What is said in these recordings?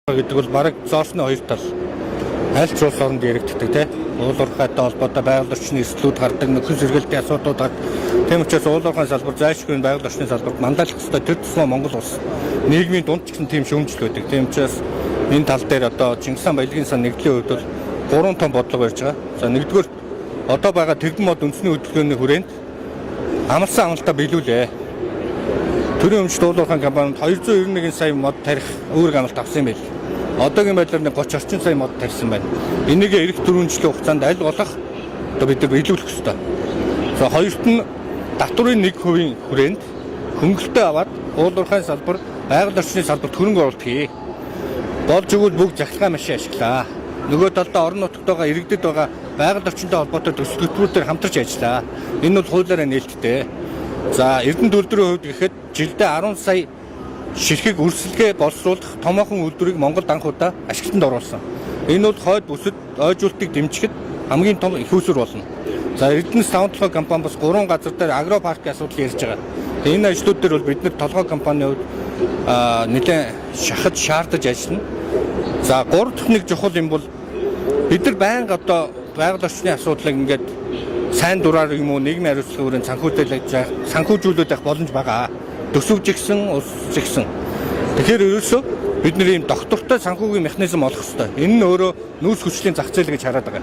Гэдэг бол бараг зоосны хоёр тал. Аль ч улс оронд яригддаг те. Уул уурхайтай холбоотой байгаль орчны эрсдлүүд гардаг, нөхцөл сэргэлтийн асуудлууд гардаг. Тийм учраас уул уурхайн салбар зайлшгүй байгаль орчны салбарт манлайлах ёстой. Тэр тусмаа Монгол улс нийгмийн дунд ч гэсэн тийм шүүмжил байдаг. Тийм учраас энэ тал дээр одоо Чингис хаан баялагын сан нэгдлийн хувьд бол гурван том бодлого барьж байгаа. За, нэгдүгээр, одоо байгаа тэрбум мод үндэсний хөдөлгөөний хүрээнд амласан амлалтаа биелүүлээ. Төрийн өмчт уул уурхайн компанид 291 сая мод тарих үүрэг амлалт авсан юм байл. Одоогийн байдлаар нэг 30 орчим сая мод тарьсан байна. Энийг ирэх 4 жилийн хугацаанд аль болох одоо бид нар биелүүлэх ёстой. За, хоёрт нь татварын 1%-ийн хүрээнд хөнгөлөлтөө аваад уул уурхайн салбар байгаль орчны салбарт хөрөнгө оруулалт хий. Болж өгвөл бүгд захиргаан машин ашиглаа. Нөгөө талдаа орон нутагт байгаа иргэдэд байгаа байгаль орчинтой холбоотой төсөл хөтөлбөрөөр хамтарч ажиллаа. Энэ бол хуулиараа нээлттэй. За, Эрдэнэ төлдрийн хувьд гэхэд жилдээ 10 сая ширхэг өрсөлгөө боловсруулах томоохон үйлдвэрийг Монголд анх удаа ашиглалтанд оруулсан. Энэ бол хойд бүсэд ойжуултыг дэмжихэд хамгийн том их усүр болно. За, Эрдэнэс таван толгой компани бас гурван газар дээр агро паркын асуудал ярьж байгаа. Тэгээ энэ ажлууд дээр бол бид нар толгой компанийн хувьд нэлээд шахаж шаардаж ажиллана. За, гурав дахь нэг чухал юм бол бид нар байнга одоо байгаль орчны асуудлыг ингээд сайн дураар юм уу нийгмийн хариуцлагын хүрээнд санхүүжүүлж санхүүжүүлээд байх боломж байгаа. Төсөв жигсэн, улс жигсэн. Тэгэхээр ерөөсөө бид нар ийм доктортой санхүүгийн механизм олох ёстой. Энэ нь өөрөө нүүрс хүчлийн зах зээл гэж хараад байгаа.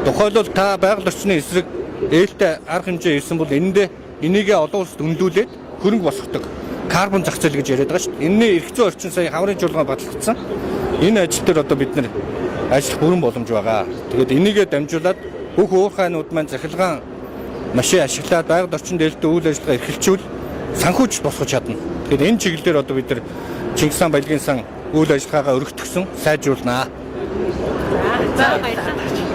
Тухайлбал та байгаль орчны эсрэг ээлтэй арга хэмжээ ирсэн бол энэндээ энийгээ олон улсад өндөөлөөд хөрөнгө босгодог. Карбон зах зээл гэж яриад байгаа шүү дээ. Энэний эрх зүйн орчин сая хаврын чуулган батлагдсан. Энэ ажил дээр одоо бид нар ажиллах бүрэн боломж байгаа. Тэгээд энийгээ дамжуулаад бүх уурхайнууд маань захиргаан машин ашиглаад байгаль орчин дээлтэй үйл ажиллагаа эрхэлжүүл санхүүжилт босгож чадна. Тэгэхээр энэ чиглэлээр одоо бид нар Чингис хаан баялагын сан үйл ажиллагаагаа өргөтгсөн сайжруулнаа. За, баярлалаа.